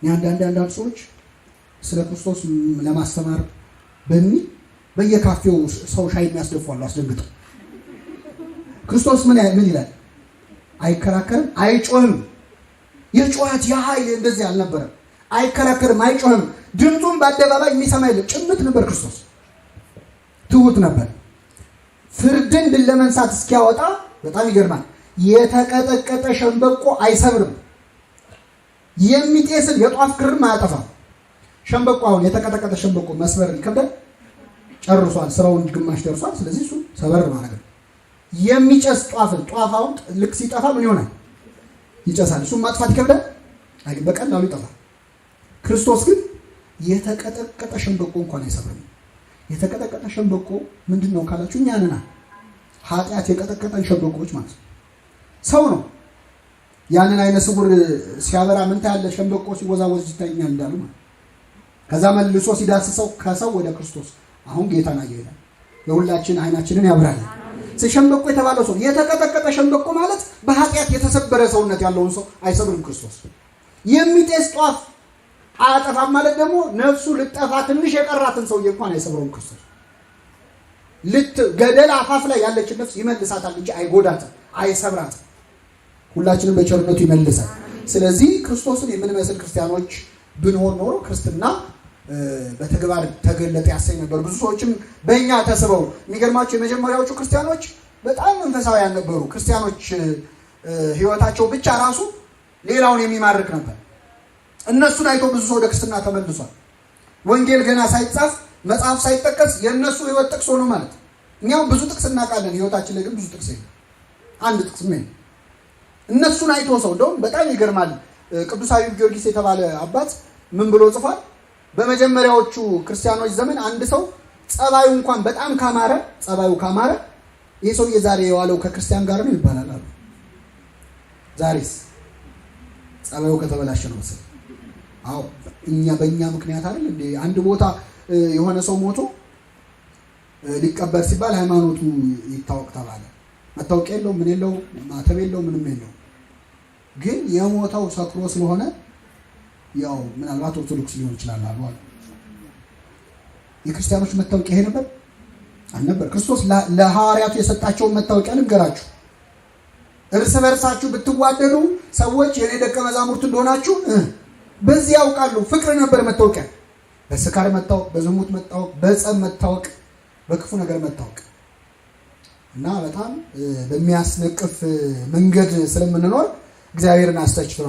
አንዳንድ ሰዎች ስለ ክርስቶስ ለማስተማር በሚል በየካፌው ሰው ሻይ የሚያስደፉ አሉ። አስደንግጠው ክርስቶስ ምን ይላል? አይከራከርም፣ አይጮህም። የጩኸት የኃይል እንደዚህ አልነበረም። አይከራከርም፣ አይጮህም። ድምፁን በአደባባይ የሚሰማ የለም። ጭምት ነበር ክርስቶስ፣ ትሁት ነበር። ፍርድን ድል ለመንሳት እስኪያወጣ በጣም ይገርማል። የተቀጠቀጠ ሸንበቆ አይሰብርም፣ የሚጤስን የጧፍ ክርም አያጠፋም። ሸንበቆ አሁን የተቀጠቀጠ ሸንበቆ መስበር ይከብዳል። ጨርሷል፣ ስራውን ግማሽ ደርሷል። ስለዚህ እሱ ሰበር ማድረግ ነው። የሚጨስ ጧፍን ጧፍ አሁን ልክ ሲጠፋ ምን ይሆናል? ይጨሳል። እሱን ማጥፋት ይከብዳል፣ በቀላሉ ይጠፋል። ክርስቶስ ግን የተቀጠቀጠ ሸንበቆ እንኳን አይሰብርም። የተቀጠቀጠ ሸንበቆ ምንድን ነው ካላችሁ፣ እኛ ነና ኃጢአት የቀጠቀጠን ሸንበቆዎች ማለት ነው። ሰው ነው። ያንን አይነ ስውር ሲያበራ ምን ታያለህ? ሸንበቆ ሲወዛወዝ ይታየኛል እንዳሉ ማለት። ከዛ መልሶ ሲዳስሰው ከሰው ወደ ክርስቶስ አሁን ጌታን አየሁ ይላል። የሁላችን አይናችንን ያብራል። ሸንበቆ የተባለው ሰው የተቀጠቀጠ ሸንበቆ ማለት በኃጢአት የተሰበረ ሰውነት ያለውን ሰው አይሰብርም ክርስቶስ። የሚጤስ ጧፍ አያጠፋም ማለት ደግሞ ነፍሱ ልጠፋ ትንሽ የቀራትን ሰውዬ እንኳን አይሰብረውም ክርስቶስ። ገደል አፋፍ ላይ ያለችን ነፍስ ይመልሳታል እንጂ አይጎዳትም፣ አይሰብራትም። ሁላችንም በቸርነቱ ይመልሳል። ስለዚህ ክርስቶስን የምንመስል ክርስቲያኖች ብንሆን ኖሮ ክርስትና በተግባር ተገለጠ ያሰኝ ነበር። ብዙ ሰዎችም በእኛ ተስበው፣ የሚገርማቸው የመጀመሪያዎቹ ክርስቲያኖች በጣም መንፈሳውያን ነበሩ። ክርስቲያኖች ሕይወታቸው ብቻ ራሱ ሌላውን የሚማርክ ነበር። እነሱን አይቶ ብዙ ሰው ወደ ክርስትና ተመልሷል። ወንጌል ገና ሳይጻፍ፣ መጽሐፍ ሳይጠቀስ የእነሱ ሕይወት ጥቅስ ሆኖ ማለት። እኛም ብዙ ጥቅስ እናውቃለን፣ ሕይወታችን ላይ ግን ብዙ ጥቅስ የለም። አንድ ጥቅስ የለም። እነሱን አይቶ ሰው እንደውም በጣም ይገርማል። ቅዱስ አቢብ ጊዮርጊስ የተባለ አባት ምን ብሎ ጽፏል? በመጀመሪያዎቹ ክርስቲያኖች ዘመን አንድ ሰው ጸባዩ እንኳን በጣም ካማረ፣ ጸባዩ ካማረ ይህ ሰውዬ ዛሬ የዋለው ከክርስቲያን ጋር ነው ይባላል አሉ። ዛሬስ ጸባዩ ከተበላሸ ነው መሰለኝ። አዎ፣ እኛ በእኛ ምክንያት አይደል እንዴ? አንድ ቦታ የሆነ ሰው ሞቶ ሊቀበር ሲባል ሃይማኖቱ ይታወቅ ተባለ። መታወቂያ የለው፣ ምን የለው፣ ማተብ የለው፣ ምንም የለው። ግን የሞተው ሰክሮ ስለሆነ ያው ምናልባት ኦርቶዶክስ ሊሆን ይችላል አሉ። የክርስቲያኖች መታወቂያ ይሄ ነበር አልነበር? ክርስቶስ ለሐዋርያቱ የሰጣቸውን መታወቂያ ልንገራችሁ። እርስ በርሳችሁ ብትዋደዱ ሰዎች የኔ ደቀ መዛሙርት እንደሆናችሁ በዚህ ያውቃሉ። ፍቅር ነበር መታወቂያ። በስካር መታወቅ፣ በዝሙት መታወቅ፣ በጸብ መታወቅ፣ በክፉ ነገር መታወቅ እና በጣም በሚያስነቅፍ መንገድ ስለምንኖር እግዚአብሔርን አስተችቶ ነው።